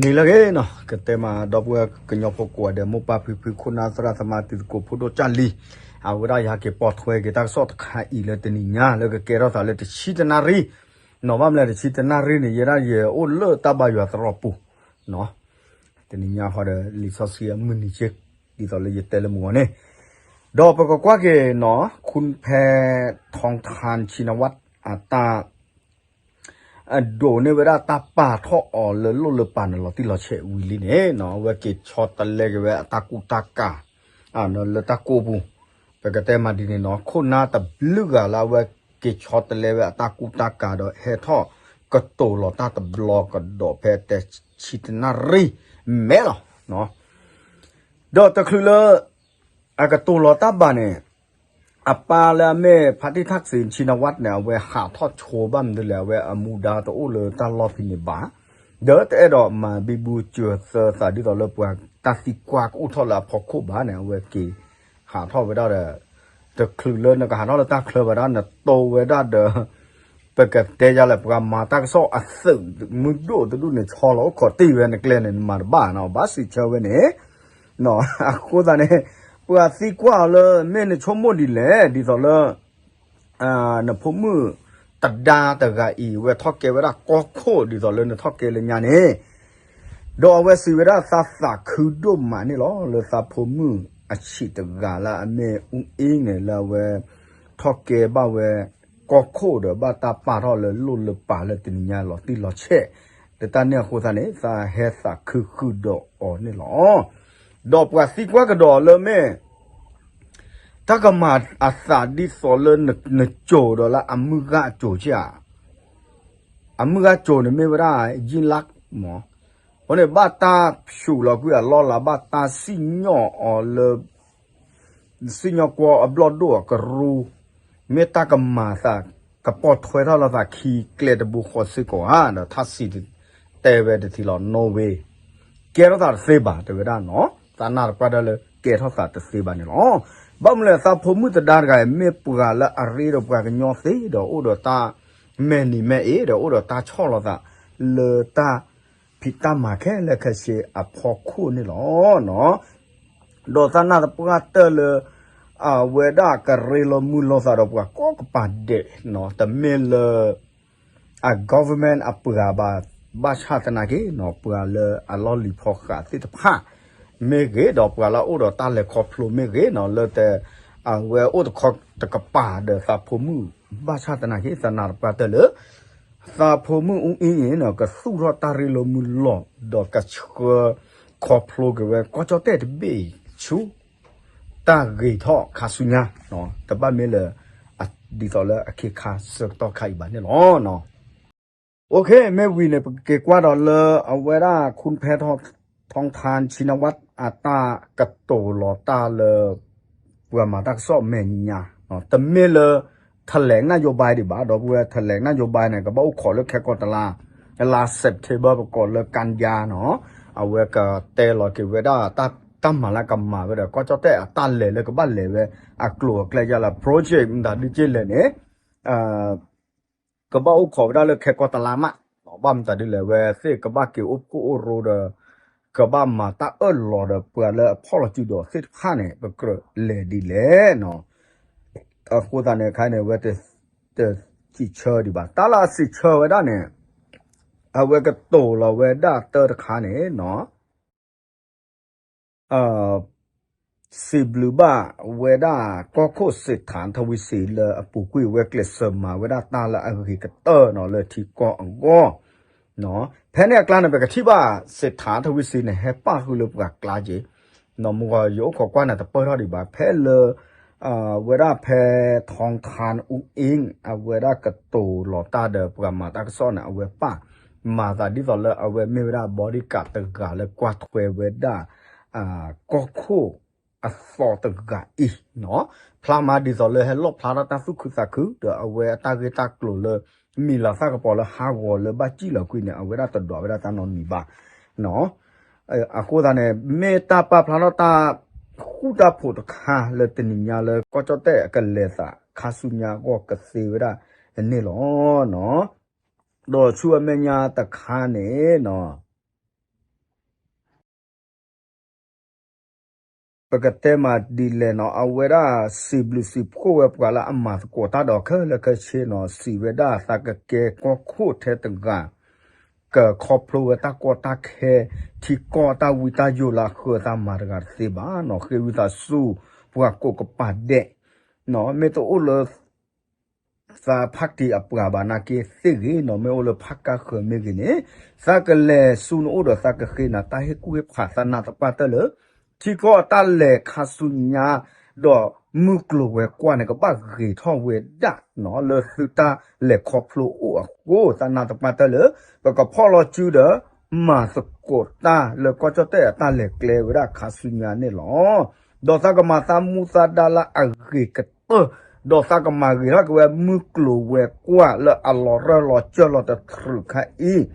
နံၤလၢအဂ့ၤနီၤ ကတဲမးဒီပုၢ်ဝဲၢ်ကညီဖိကိးဂၤဒဲး မိၢ်ပၢ်ဖံဖု ခိၣ်နၢ်သရၣ်သမါ တံၤသကိးဖိဒိၣ်ကၢ်လံၤ, အဝဲဒၣ်ယဟဲက့ၤပိာ်ထွဲက့ၤတၢ်ကစီၣ်တခါအံၤလၢတနံၤညါ လၢကကဲထီၣ်သးလၢတဆံတနၣ်ရံၣ်, နီၤ ဘၣ်မနုၤလဲၣ် တဆံတနၣ်ရံၣ်န့ၣ် ယဲဒၣ်ယအိၣ်လၢတၢ်ဘါယွၤသရိာ်ပူၤ, တနံၤညါဃီဒီး လံာ်စီဆှံအမုၢ်နံၤက့ ဒ်သိးလၢယတဲလၢမုၢ်ဂီၤန့ၣ်, ဒီးပကကွၢ်က့ၤနီၤ ခူၣ်ဖဲ ထီထၣ် ဆံနဝး အတၢ် အဒိးန့ၢ်ဝဲဒၣ်တၢ်ပာ်ထီၣ်အီၤလၢလိၣ်လၢပာ်န့ၣ်လီၤတံၢ်လီၤဆဲးဝံၤလံန့ၣ်နီၤ အဝဲက့ၤဆီတလဲက့ၤဝဲအတၢ်ကူတၢ်ကၤ လၢတၢ်ကိၢ်ပူၤ, ပကတဲမးဒ်န့ၣ်နီၤ ခိၣ်နၢ်တဘျုးဂၤလၢအဝဲ က့ၤဆီတလဲဝဲအတၢ်ကူတၢ်ကၤဒီး ဟဲထီၣ်ကတိၤလီၤတၢ်တဘျီကဒီးဖဲတဲဆံတနၣ်ရံၣ်မဲာ်လီၤ. ဒီးတချုးလၢ အကတိၤလီၤတၢ်ဘၣ်န့ၣ် အပၢ်လၢအမ့ၢ် ဖါတံၣ်ထၣ်စ့ ဆံနဝး န့ၣ် အဝဲဟးထီၣ်ဆိဘၣ်မနုၤလဲၣ် အဝဲအမူဒါတအိၣ်လၢတၢ်လီၢ်ဖဲန့ၣ်ဘၣ်, ဒီးတအဲၣ်ဒိးမၤဘံဘူစၢၤသၢသးဒ်သိးလၢပှၤတၢ်သံကွၢ်ကအိၣ်ထီၣ်လၢအဖီခိၣ်ဘၣ်န့ၣ် အဝဲက့ၤဟးထီၣ်ဝဲဒၣ်ဒီး တချုးလၢနကဟးထီၣ်လၢတၢ်ချၢဘၣ်ဒၣ် နတိဝဲဒၣ်ဒီး ပကတဲယၤလဲၣ် ပှၤမၤတၢ်ကစီၣ်အသုးမုၢ်ဒိၣ်တဒူၣ်န့ၣ် ဆီလီၤအိၣ်ခိးတ့ၢ်ဝဲနကျဲန့ၣ် နမၤတဘၣ်နီၤ ဘၣ်စံးဆၢဝဲန့ၣ် အဃိသတးန့ၣ် ပှၤသံကွၢ်အီၤလၢ မ့ၢ်နဆိကမိၣ်ဒ်လဲၣ် ဒ်သိးလၢ နဖိမုၣ်တဒါတဂၤအံၤ ဝဲထီၣ်ကဲဝဲဒၣ်ကီၢ်ခိၣ်ဒ်သိးလၢနထီၣ်ကဲလၢညါန့ၣ်, ဒီးအဝဲစံးဝဲဒၣ်သးသးခုဒိၣ်မးန့ၣ်လီၤ လၢသးဖိမုၣ်အဆံးတဂၤလၢအမ့ၢ်အူအ့ၣ်န့ၣ် လၢအဝဲ ထီၣ်ကဲဘၣ်ဝဲ ကီၢ်ခိၣ်ဒီးဘၣ်တၢ်ပာ်ထီၣ်လၢလိၣ်လၢပာ်လၢတနံၤညါလီၤတံၢ်လီၤဆဲး, လၢတၢ်န့ၣ်အဃိသတးန့ၣ် သးဟဲသးခုဃုာ်ဒီးအီၤန့ၣ်လီၤ. ဒီးပှၤသံကွၢ်ကဒီးလၢမ့ၢ် တၢ်ကမၤအသးဒ်သိးလၢနကိၤဒီးလၢအမုၢ်ဂၤအကိၤက့ဧါ, အမုၢ်ဂၤကိၤန့ၣ်မ့ၢ်ဝဲဒၣ် ယံလၢ်မး, အဃိန့ၣ် ဘၣ်တၢ်ဆူးလီၤကွံာ်အလီၢ်လၤ ဘၣ်တၢ်စံၣ်ညီၣ်အီၤလၢ စံၣ်ညီၣ်ကွီၢ်အဘျီၣ်ဒိၣ်အကရူၢ်, မ့ၢ်တၢ်ကမၤသး ကပိာ်ထွဲထီၣ်လီၤသးခံကျဲတဘိဃီစ့ၢ်ကီးဧါ, ဒီးထၣ်စံးတဲဝဲတထံၣ်လီၤ no way, ကဲထီၣ်သးတသ့ဘၣ် တဲဝဲဒၣ်နီၤ, သးနာ်တပှၢ်ဒၣ်လၢကဲထီၣ်သးတသ့ဘၣ်န့ၣ်လီၤ. ဘၣ်မနုၤလဲၣ် သးဖိမုၣ်တဒါတဂၤအံၤ မ့ၢ်ပှၤလၢအရ့ဒီးပှၤကညီသ့ ဒီးအိၣ်ဒီးတၢ်မဲာ်နံၤမဲာ်အ့ ဒီးအိၣ်ဒီးတၢ်ဆီၣ်လီၤသး လၢတၢ်ဖံးတၢ်မၤခဲလၢာ်ခဲဆ့အဖီခိၣ်န့ၣ်လီၤ. ဒီးသးနာ်တပှၢ်တၢၢ်လၢ အဝဲဒၣ်ကရ့လိာ်မုာ်လိာ်သးဒီးပှၤကိးကပၤဒဲးနီၤ, တမ့ၢ်လၢ အ government အပှၤဘၣ်, ဘၣ်ဆၣ်သနာ်က့နီၤ ပှၤလၢအလီၢ်လံၤဖီဃးသ့ၣ်တဖၣ် မ့ၢ်ဂ့ၤ ဒီးပှၤလၢအအိၣ်ဒီးတၢ်လဲၤခီဖျိမ့ၢ်ဂ့ၤနီၤ လၢတ အဝဲအိၣ်တခီတကပၤဒီးသးဖိမုၣ်, ဘၣ်ဆၣ်သနာ်က့ သးနာ်တပှၢ်တၢၢ်လၢ သးဖိမုၣ်အူအ့ၣ်န့ၣ်နီၤ ကသူၣ်ထီၣ်တၢ်ရ့လိာ်မုာ်လိာ် ဒီးကဆှၢခီဖျိက့ၤဝဲ ကီၢ်ကၠီၣ်တဲၣ်တဘ့ၣ်အံၤဆူ တၢ်ဂ့ၤထီၣ်ခါဆူညါ, တဘၣ်မ့ၢ်လၢ ဒ်သိးလၢအခ့ခါဆၢကတီၢ်ခါအံၤဘၣ်န့ၣ်လီၤ. အိၣ်ခ့ မ့ၢ်ဝံၤန့ၣ် ပကက့ၤကွၢ်ဒီးလၢအဝဲဒၣ် ခူၣ်ဖဲ ထီထၣ် ဆံနဝး အတၢ်ကတိၤလီၤတၢ်လၢ ပှၤမၤတၢ်ကစီၣ်မဲာ်ညါ, တမ့ၢ်လၢ ထလဲးနၢ်ယိဘါဒံးဘၣ် ဒီပုၢ်ဝဲၢ် ထလဲးနၢ်ယိဘါန့ၣ် ကဘၣ်အိၣ်ခိးလၢခဲကိာ်တလါ, လါ September ပကိးလၢကၣ်ယါနီၤ, အဝဲကတဲလီၤက့ၤဝဲဒၣ် တၢ်မၤလၢကမၤဝဲဒီး ကီၢ်ကၠီၣ်တဲၣ်အတၢ်လဲၤလၢကဘၣ်လဲၤဝဲ အကျိၤအကျဲယါလၢ project မတၤဒုက့လဲၣ်န့ၣ် ကဘၣ်အိၣ်ခိးဝဲဒၣ်လၢခဲကိာ်တလါမး, ဘၣ်မတၤဒ်လဲၣ် အဝဲသ့ၣ်ကဘၣ်က့ၤအိၣ်ဖှိၣ်အိၣ်ရိဒီး ကဘၣ်မၤတၢ်အၢၣ်လီၤဒီးပှၤလၢအဖီၣ်လီၤစုဒီးသ့ၣ်တဖၣ်န့ၣ် ပကြၢးလဲၤဒ်လဲၣ်နီၤ. အဃိသတးန့ၣ် ခဲအံၤန့ၣ် အဝဲတစံးဆၢဒံးဘၣ် တၢ်လၢအစံးဆၢဝဲဒၣ်န့ၣ် အဝဲကတိၤလီၤဝဲဒၣ်တၢ်တခါန့ၣ်နီၤ စံးဘျုးဘၣ်ဝဲဒၣ် ကီၢ်ခိၣ်စ့းထၣ်ထဝံစံ လၢအပူၤကွံာ်ဝဲကျဲးစၢးမၤဝဲဒၣ်တၢ်လၢအဂ့ၤကတၢၢ်နီၤ လၢထံကီၢ်အဂီၢ်, ဖဲန့ၣ်အကျါန့ၣ် ပကထံၣ်ဘၣ် စ့းထၣ်ထဝံစံန့ၣ် ဟဲပၣ်ဃုာ်လၢပှၤကျါက့ၤ, မုၢ်ဂီၤယအိၣ်ခိးကွၢ်န့ၣ်တပၢၢ်ထီၣ်ဒံးဘၣ် ဖဲလၢ ဝဲဒၣ်ဖဲ ထီထၣ် အူအ့ၣ် အဝဲဒၣ်ကတိၤလီၤတၢ်ဒီးပှၤမၤတၢ်ကစီၣ်န့ၣ် အဝဲပၣ် မၤသးဒ်သိးလၢအဝဲမ့ၢ်ဝဲဒၣ် bodyguard တဂၤလၢကွၢ်ထွဲဝဲဒၣ် ကီၢ်ခိၣ်အသီတဂၤအံၤနီၤ, ဖျါမးဒ်သိးလၢဟဲလီၣ်ဖျါထီၣ်တၢ်သူၣ်ခုသးခု ဒီးအဝဲအတၢ်ဂ့ၢ်တၢ်ကျိၤလၢ မံၤလၤသၣ်ကပီၤလၢဟးဂီၤလၢဘၣ်စံၣ်လီၤကွံာ်န့ၣ် အဝဲဒၣ်တဒွးဝဲဒၣ်တၢ်နီတမံၤဘၣ်နီၤ. အဃိသတးန့ၣ် မ့ၢ်တၢ်ပာ်ဖျါထီၣ်တၢ်ဃူတၢ်ဖိးတခါလၢတနံၤညါလၢကီၢ်ကၠီၣ်တဲၣ်အကလဲၤသးခါဆူညါအဂီၢ်ကသ့ဝဲဒၣ်န့ၣ်လီၤ. ဒီးဆူအမဲာ်ညါတခါန့ၣ်နီၤ ပကတဲမးဒ်လဲၣ်နီၤ အဝဲဒၣ်စံးဘျုးစံးဖှိၣ်ဝဲပှၤလၢအမၤသကိးတၢ်ဒီးခဲလၢာ်ခဲဆ့နီၤ စံးဝဲဒၣ်သးကကဲကီၢ်ခိၣ်ထဲတဂၤ ကခီဖျိဝဲတၢ်ကီတၢ်ခဲ ထံကီၢ်တၢ်ဝံတၢ်ယိာ်လၢအဃၢသးမၤတဂၤတသ့ဘၣ်နီၤ ဃ့ဝံသးစူၤ ပှၤကိးကပၤဒဲး မ့ၢ်တအိၣ်လၢ သးဖးတံၢ်အပှၤဘၣ်နာ်က့သ့ၣ်ဂ့ၤနီၤ မ့ၢ်အိၣ်လၢဖးကါဃၢၤမ့ၢ်ဂ့ၤန့ၣ် သးကလဲၤဆူနအိၣ်ဒီးသးကဃ့နၤတၢ်ဟ့ၣ်ကူၣ်ဟ့ၣ်ဖးသးနၢ်သပှၢ်တၢၢ်လၢ ထံကီၢ်အတၢ်လဲၤခါဆူညါ ဒီးမုၢ်ကျိၤဝဲၤကွာ်န့ၣ် ကဘၣ်ဂ့ၤထီၣ်ဝဲဒၣ်နီၤ လၢသုတၢ်လဲၤခီဖျိအိၣ်အဃိ သးနၢ်သပှၢ်တၢၢ်လၢ ပကဖီၣ်လီၤစုဒီး မၤသကိးတၢ်လၢကီၢ်ကၠီၣ်တဲၣ်အတၢ်လဲၤကျဲဝဲဒၣ်ခါဆူညါန့ၣ်လီၤ. ဒီးသးကမၤသးမူသးဒါလၢအဂ့ၤကတၢၢ် ဒီးသးကမၤဂ့ၤထီၣ်က့ၤဝဲမုၢ်ကျိၤဝဲၤကွာ်လၢအလီၤရၢၢ်လီၤစၢၢ်လီၤတတြူးခါအံၤ,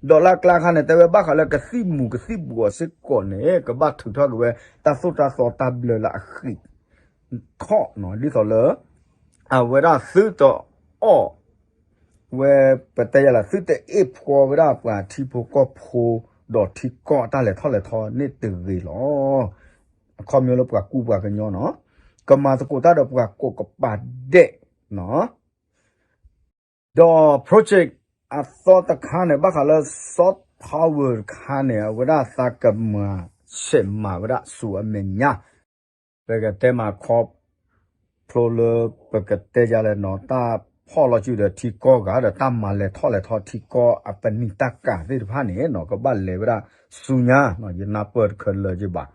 ဒီးလၢအကျါခါန့ၣ် တဲဝဲဘၣ်ဃးလၢကသံၣ်မူၤကသံၣ်ဘှီးစ့ၢ်ကီးန့ၣ် ကဘၣ်ထုးထီၣ်က့ၤဝဲတၢ်သိၣ်တၢ်သီတၢ်ဘျၢလၢအဃံးထီၣ်နီၤ ဒ်သိးလၢ အဝဲဒၣ်သုတအီၣ် ဝဲပတဲယၤလၢ သုတအ့ၣ်ဖှီဝဲဒၣ်ပှၤထံဖိကီၢ်ဖိ ဒီးထံကီၢ်အတၢ်လဲၤထီၣ်လဲၤထီန့ၣ်တဂ့ၤလီၤ. အခီပညီလၢပှၤကူပှၤကညီနီၤ, ကမၤသကိးတၢ်ဒီးပှၤကိးကပၤဒဲးနီၤ, ဒီး project အသီတခါန့ၣ် ဘၣ်ဃးလၢ soft power တခါန့ၣ် အဝဲဒၣ်သးကမၤဆဲးမၤဝဲဒၣ်ဆူအမဲာ်ညါ ပကတဲမးခီဖျိလၢ ပကတဲယၤလဲၣ်နီၤ တၢ်ဖီၣ်လီၤစုဒီးထံကီၢ်ဂၤ ဒီးတၢ်မၤလဲၤထီၣ်လဲၤထီထံကီၢ်အပနံာ်တၢ်ကၤသ့ၣ်တဖၣ်န့ၣ်နီၤ ကဘၣ်လဲၤဝဲဒၣ်ဆူညါနီၤ ယနၢ်ပၢၢ်တခဲလၢာ်ယဘၣ်.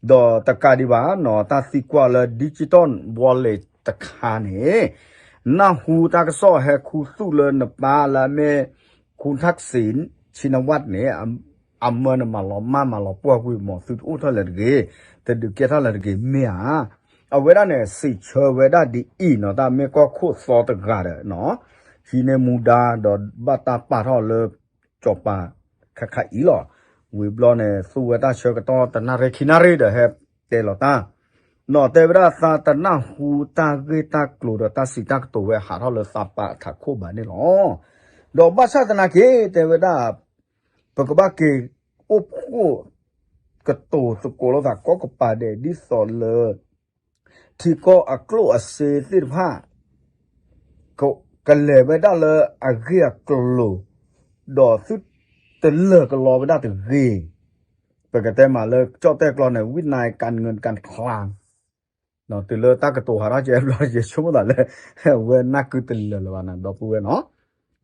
ဒီးတကးဒံးဘၣ်နီၤ တၢ်သံကွၢ်လၢ digital wallet တခါန့ၣ် နၢ်ဟူတၢ်ကစီၣ်ဟဲခူသူၣ်လၢနပၢ်လၢအမ့ၢ် ခူထၣ်စ့ၣ် ဆံနဝၣ်န့ၣ် အမၢနမၤလီၤမၢ်မၤလီၤပှီၢ်ကွံာ်မး သုတအိၣ်ထီၣ်လၢၤတဂ့ၤ, တဒုးကဲထီၣ်လၢၤတဂ့ၤမ့ၢ်ဧါ. အဝဲဒၣ်န့ၣ် စံးဆၢဝဲဒၣ်ဒ်အံၤနီၤ တၢ်မ့ၢ်ကီၢ်ခိၣ်သီတဂၤဒီး ဟံးန့ၢ်မူဒါ ဒီးဘၣ်တၢ်ပာ်ထီၣ်လၢ စီၤပၤခါခါအံၤလီၤ. ဝံၤဘျီန့ၣ် သူဝဲတၢ်ဆၢကတီၢ်တနၣ်ရံၣ်ခံနၣ်ရံၣ်ဒီးဟဲတဲလီၤတၢ် နီၤ တဲဝဲဒၣ်သးတနၢ်ဟူတၢ်ဂ့ၢ်တၢ်ကျိၤဒီး တၢ်စံးတၢ်ကတိၤဝဲဟးထီၣ်လၢသးပၢ်အထးခိၣ်ဘၣ်န့ၣ်လီၤ. ဒီးဘၣ်ဆၣ်သနာ်က့ တဲဝဲဒၣ် ပကဘၣ်က့ၤအိၣ်ဖှိၣ် ကတိၤသကိးလိာ်သးကိးကပၤဒဲး ဒ်သိးလၢ ထံကီၢ်အကျိၣ်အစ့သ့ၣ်တဖၣ် ကလဲၤဝဲဒၣ်လၢအဂ့ၢ်အကျိၤ ဒီးသုတလၢာ်ကလီဝဲဒၣ်တဂ့ၤ. ပကတဲမးလၢကၠီၣ်တဲၣ်ကျိာ်န့ၣ် ဝိနၢၣ်ကၣ်ငၢၣ်ကၣ်ချၣ် တုၤလၢတၢ်ကတိၤဟးထီၣ်ကဲဘျီ ယဆိကမိၣ်သးလၢ ဝဲနၢ်ကုတလၢာ်လၢၤဘၣ်နၤ ဒီပုၢ်ဝဲၢ်နီၤ.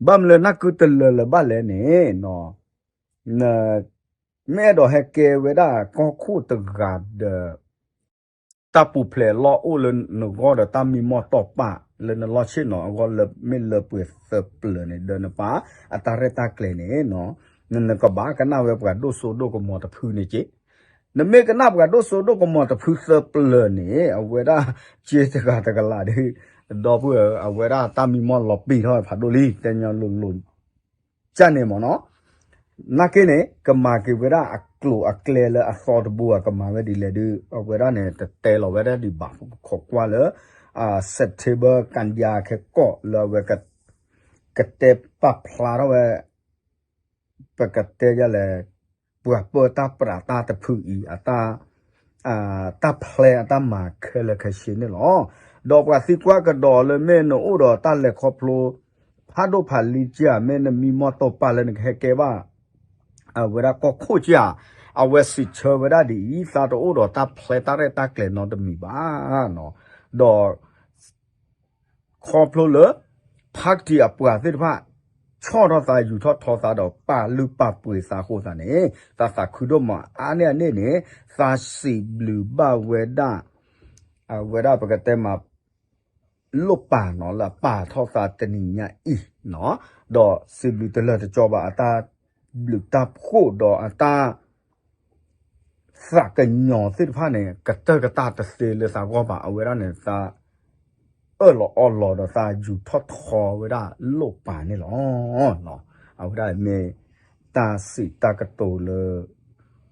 ဘၣ်မနုၤလၢနၢ်ကုတလၢာ်လၢၤဘၣ်လဲၣ်န့ၣ် မ့ၢ်အဲၣ်ဒိးဟဲကဲဝဲဒၣ်ကီၢ်ခိၣ်တဂၤဒီး တၢ်ပူၤဖျဲးလီၢ်အိၣ်လၢနဂီၢ်ဒီး တၢ်မံမီၢ်တီၢ်ပာ်လၢနလီၢ်ဆ့ၣ်နီၤအဂီၢ်လၢမ့ၢ်လၢပှဲၤသၢပျၢၤန့ၣ် ဒီးနပၢ်အတၢ်ရဲၣ်တၢ်ကျဲၤန့ၣ် နကဘၣ်ကနၣ်ဝဲပှၤဒိၣ်စိဒိၣ်ကမီၤတဖုန့ၣ်က့ နမ့ၢ်ကနၣ်ပှၤဒိၣ်စိဒိၣ်ကမီၤတဖုသၢပျၢၤန့ၣ် အဝဲဒၣ်က့တဂၤတကလးဒီး ဒီပုၢ်ဝဲၢ် အဝဲဒၣ်တၢ်မံမီၢ်လီၤပံာ်ထီၣ်ဖးဒိၣ်လံ တဲညီလိၤလိၤ ကၢ်န့ၣ်မ့ၢ်နီၤ. နာ်က့န့ၣ် ကမၤက့ၤဝဲဒၣ်အကျိၤအကျဲလၢအသီတဘိ ကမၤဝဲဒ်လဲၣ်ဒီး အဝဲဒၣ်န့ၣ် တတဲလီၤဝဲဒၣ်ဒံးဘၣ် ပကခိးကွၢ်လၢ September ကၣ်ယါခဲကီၢ်လၢအဝဲ ကတဲပာ်ဖျါထီၣ်ဝဲ ပကတဲယလဲၣ် ပှၤပၢတၢ်ပြးတၢ်တဖုအံၤ အတၢ် တၢ်ဖျဲအတၢ်မၤခဲလၢာ်ခဲဆ့န့ၣ်လီၤ. ဒီးပှၤသံကွၢ်ကဒီးလၢမ့ၢ်နအိၣ်ဒီးတၢ်လဲၤခီဖျိ ဖးဒိၣ်ဖးလံကၢ် မ့ၢ်နမံမီၢ်တီၢ်ပာ်လၢနကဟဲကဲဘၣ် အဝဲဒၣ်ကီၢ်ခိၣ်ကၢ် အဝဲစံးဆၢဝဲဒၣ်ဒ်အံၤ သးတအိၣ်ဒီးတၢ်ဖျဲတၢ်ရဲၣ်တၢ်ကျဲၤနီတမံၤဘၣ်နီၤ. ဒီး ခီဖျိလၢ ဖးကထံၣ်အပှၤသ့ၣ်တဖၣ် ဆီၣ်ထီၣ်သးယူၤထီၣ်ထီသးဒီးပာ်လုၢ်ပာ်ပှ့ၤသးအဃိသတးန့ၣ် သးသးခုဒိၣ်မးအါန့ၢ်အန့ၣ်န့ၣ် သးစံးဘျုးဘၣ်ဝဲဒၣ် အဝဲဒၣ်ပကတဲမး လိၣ်ပာ်နီၤ လၢအပာ်ထီၣ်သးတနံၤညါအံၤနီၤ ဒီးစံးဘျုးတလၢာ်တကီဘၣ် အတၢ်ဘျုးတၢ်ဖှိၣ်ဒီးအတၢ် သးကညီၤသ့ၣ်တဖၣ်န့ၣ် ကတၢၢ်ကတၢၢ်တသ့လၢသးဂီၢ်ဘၣ် အဝဲဒၣ်န့ၣ် သးအၢၣ်လီၤအီလီၤဒီးသးယူၤထီၣ်ထီဝဲဒၣ်လိၣ်ပာ်န့ၣ်လီၤ. အဝဲဒၣ်မ့ၢ် တၢ်စံးတၢ်ကတိၤလၢ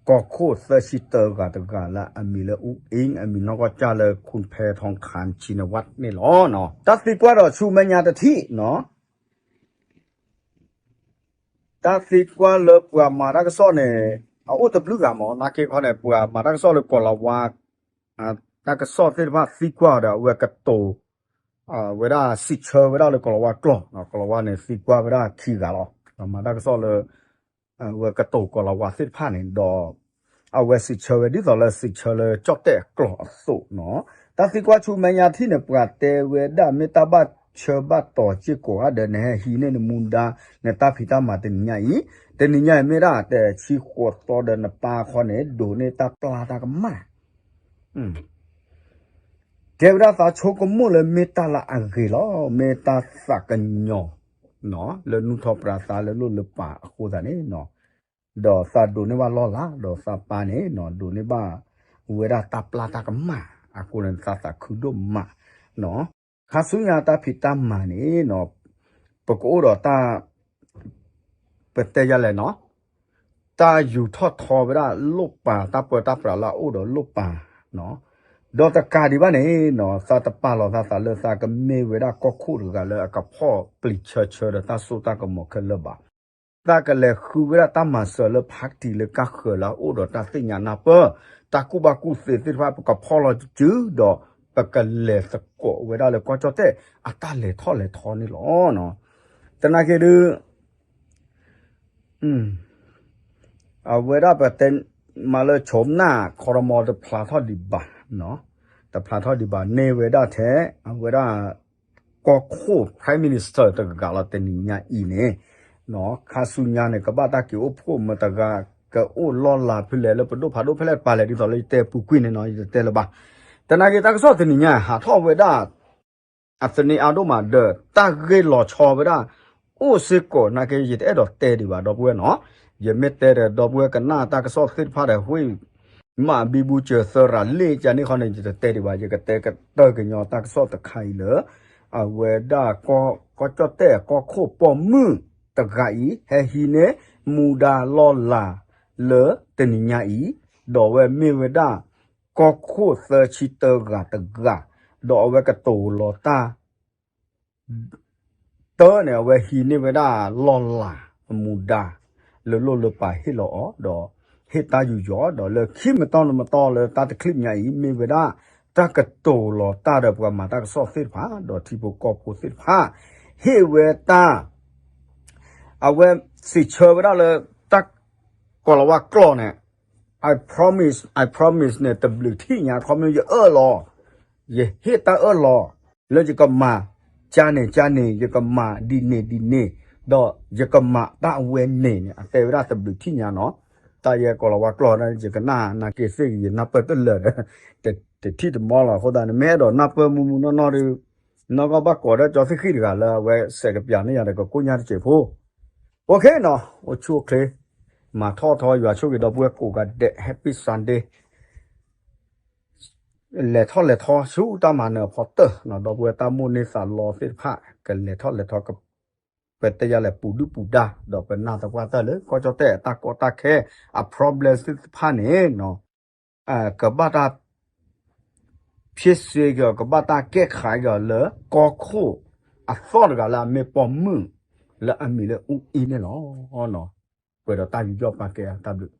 ကီၢ်ခိၣ်သၢဆံတၢဂၤတဂၤလၢအမံၤလၢအူအ့ အမံၤနီၢ်ကီၢ်ကၢ်လၢ ခူၣ်ဖဲထီခၣ်ဆံနဝၣ်န့ၣ်လီၤ. တၢ်သံကွၢ်ဒီးဆူမဲာ်ညါတထံၣ်နီၤ တၢ်သံကွၢ်လၢပှၤမၤတၢ်ကစီၣ်န့ၣ် အအိၣ်တဘျုးဂၤမး နာ်က့ခီန့ၣ် ပှၤမၤတၢ်ကစီၣ်လၢကီၢ်လၤဝါ တၢ်ကစီၣ်သ့ၣ်တဖၣ်သံကွၢ်ဒီး အဝဲကတိၤ ဝဲဒၣ်စံးဆၢဝဲဒၣ်လၢကိၤလၤဝါကျိာ်, ကိၤလၤဝါန့ၣ်သံကွၢ်ဝဲဒၣ်ခံဂၤလီၤ. မၤတၢ်ကစီၣ်လၢ အဝဲကတိၤကိၤလၤဝါသ့ၣ်တဖၣ်န့ၣ်ဒီး အဝဲစံးဆၢဝဲဒ်သိးလၢစံးဆၢလၢကၠီၣ်တဲၣ်အကျိာ်အသိးနီၤ. တၢ်သံကွၢ်ဆူမဲာ်ညါထံၣ်န့ၣ် ပှၤတဲဝဲဒၣ်မ့ၢ်တၢ်ဘၣ်ဆၢဘၣ်တီၤစ့ၢ်ကီးဧါဒီး နဟဲဟံးန့ၢ်နမူဒါ နတၢ်ဖံးတၢ်မၤတနံၤညါအံၤ, တနံၤညါအံၤမ့ၢ်ဒၣ်တဆံဃိးသီဒီးနပၢ်ခီန့ၣ် ဒိးန့ၢ်တၢ်ပျၢ်တၢ်ကမၣ် ကဲဝဲဒၣ်သးဆိကမိၣ်လၢမ့ၢ်တၢ်လၢအဂ့ၤလီၤ, မ့ၢ်တၢ်သးကညီၤ လၢနူၢ်ထီၣ်ပြးသးလၢလိၣ်လၢပာ်အဃိသတးန့ၣ်, ဒီးသးဒိးန့ၢ်ဘၣ်လီၢ်လၤ, ဒီးသးပၢ်န့ၣ် ဒိးန့ၢ်ဘၣ်ဝဲဒၣ်တၢ်ပျၢ်တၢ်ကမၣ်အဃိန့ၣ် သးသးခုဒိၣ်မးနီၤ. ခါဆူညါတၢ်ဖံးတၢ်မၤန့ၣ် ပကအိၣ်ဒီးတၢ် ပတဲယၤလဲၣ်နီၤ, တၢ်ယူၤထီၣ်ထီဝဲဒၣ်လိၣ်ပာ် တၢ်ပၢတၢ်ပြးလၢအအိၣ်ဒီးလိၣ်ပာ်, ဒီးတကးဒံးဘၣ်န့ၣ်နီၤ သးတပာ်လီၤသးသးလၢသးကမ့ၢ်ဝဲဒၣ်ကီၢ်ခိၣ်တဂၤလၢအကဖီၣ်ပျံၤဆၢဆၢဒီးတၢ်စိတၢ်ကမီၤခဲလၢာ်ဘၣ်. သးကလဲၤဃုဝဲဒၣ်တၢ်မၤစၢၤလၢ party လၢကၢ်ဃၢၤလၢအအိၣ်ဒီးတၢ်သ့ၣ်ညါနၢ်ပၢၢ်, တၢ်ကူၣ်ဘၣ်ကူၣ်သ့သ့ၣ်တဖၣ် ပကဖီၣ်လီၤစု ဒီးပကလဲၤသကိးဝဲဒၣ်လၢကီၢ်ကၠီၣ်တဲၣ် အတၢ်လဲၤထီၣ်လဲၤထီန့ၣ်လီၤ. သနာ်က့ဒုး အဝဲဒၣ်ပတဲမးလၢ ဆိကမိၣ် ခီရမီတဖျါထီၣ်ဒံးဘၣ်, တဖျါထီၣ်ဒံးဘၣ်န့ၢ်ဝဲဒၣ်ထဲ အဝဲဒၣ် ကီၢ်ခိၣ် Prime Minister တဂၤလီၤ တနံၤညါအံၤန့ၣ်, ခါဆူညါန့ၣ် ကဘၣ်တၢ်က့ၤအိၣ်ဖှိၣ်မတၤတဂၤ ကအိၣ်လီၢ်လၤဖဲလဲၣ်လၢပဒိၣ်ဖးဒိၣ်ဖဲလဲၣ်တပၤလဲၣ် ဒ်သိးလၢယတဲပူၤကွံာ်န့ၣ်နီၤ ယတတဲလၢၤဘၣ်. သနာ်က့တၢ်ကစီၣ်တနံၤညါ ဟးထီၣ်ဝဲဒၣ် အသန့အါဒိၣ်မးဒီး တၢ်ဂ့ၢ်လီၤဆီဝဲဒၣ် အိၣ်စ့ၢ်ကီး သနာ်က့ ယတအဲၣ်ဒိးတဲဒံးဘၣ် ဒီပုၢ်ဝဲၢ်နီၤ, ယမ့ၢ်တဲဒီး ဒီပုၢ်ဝဲၢ်ကနၣ်တၢ်ကစီၣ်သ့ၣ်တဖၣ်ဒီး ဝ့ၢ်မး ဘံဘူစၢၤသရးလ့ၣ်ကန့ၣ်ဃီန့ၣ် ယတတဲဒံးဘၣ် ယကတဲကတၢၢ်ကညီတၢ်ကစီၣ်တခါအံၤလၢ အဝဲဒၣ် ကီၢ်ကၠီၣ်တဲၣ်ကီၢ်ခိၣ်ပိာ်မုၣ်တဂၤအံၤ ဟဲဟံးန့ၢ်မူဒါလီၢ်လၤလၢတနံၤညါအံၤ, ဒီးအဝဲမ့ၢ်ဝဲဒၣ် ကီၢ်ခိၣ်သၢဆံတၢဂၤတဂၤ, ဒီးအဝဲကတိၤလီၤတၢ် တၢ်န့ၣ် အဝဲဟံးန့ၢ်ဝဲဒၣ်လီၢ်လၤအမူဒါ လၢလိၣ်လၢပာ်ဟ့ၣ်လီၤအီၤ ဒီးဟ့ၣ်တၢ်ယူးယီၣ် ဒီးလၢခံမတီၤတမတီၤလၢတၢ်တချံးညါအံၤ မ့ၢ်ဝဲဒၣ် တၢ်ကတိၤလီၤတၢ်ဒီးပှၤမၤတၢ်ကစီၣ်သ့ၣ်တဖၣ် ဒီးထံဖိကီၢ်ဖိသ့ၣ်တဖၣ် ဟ့ၣ်ဝဲတၢ် အဝဲစံးဆၢဝဲဒၣ်လၢ တၢ် ကိၤလၤဝါကျိာ်န့ၣ် I promise, I promise န့ၣ် တဘျုးထံၣ်ညါ ခီဖျိယအၢၣ်လီၤ, ယဟ့ၣ်တၢ်အၢၣ်လီၤ လၢယကမၤ ကန့ၣ်ကန့ၣ် ယကမၤဒ်န့ၣ်ဒ်န့ၣ် ဒီးယကမၤတၢ်အဝဲန့ၣ်န့ၣ် အတဲဝဲဒၣ်တဘျုးထံၣ်ညါနီၤ. တၢ်ယဲကိၤလၤဝါကျိာ်န့ၣ် ယကနၣ်နာ်က့ၤသ့ၣ်ဂ့ၤ ယနၢ်ပၢၢ်တလၢာ်ဒီး တထံၣ်တမီလီၤ. အဃိသတးန့ၣ် မ့ၢ်အဲၣ်ဒိးနၢ်ပၢၢ်မူမူနီၢ်နီၢ်ဒီး နီၢ်ကီၢ်ဘၣ်ကိးဒီးကၠီသ့ၣ်ဃံၣ်တဂၤလၢအဝဲစဲးကပျးန့ၢ်ယၤဒီးကကိၣ်ညါတစဲးဖိ OK နီၤ, အိၣ်ဆူၣ်အိၣ်ချ့, မၤထီၣ်ထီယွၤဆိၣ်ဂ့ၤဒီပုၢ်ဝဲၢ်ကိးဂၤဒဲး Happy Sunday, လဲၤထီၣ်လဲၤထီဆူတၢ်မၤနၢၤအဖီတၢၢ်နီၤ, ဒီပုၢ်ဝဲၢ်တၢ်မိၣ်န့ၢ်သးလီသ့ၣ်တဖၣ် ကလဲၤထီၣ်လဲၤထီ ပတဲယၤလဲၣ်ပူၤဒုၣ်ပူၤဒါ ဒီးပနာ်သပှၢ်တၢၢ်လၢကီၢ်ကၠီၣ်တဲၣ်အတၢ်ကီတၢ်ခဲ အ problem သ့ၣ်တဖၣ်န့ၣ်နီၤ ကဘၣ်တၢ် ဖျ့စ့ကီး ကဘၣ်တၢ်ကဲၣ်ခးကီးလၢကီၢ်ခိၣ်အသီၣ်တဂၤလၢအမ့ၢ်ပိာ်မုၣ် လၢအမံၤလၢအူအ့န့ၣ်လီၤ. ပှဲၤဒီးတၢ်ယူးယီၣ်ပာ်ကဲအတၢ်ဘျုး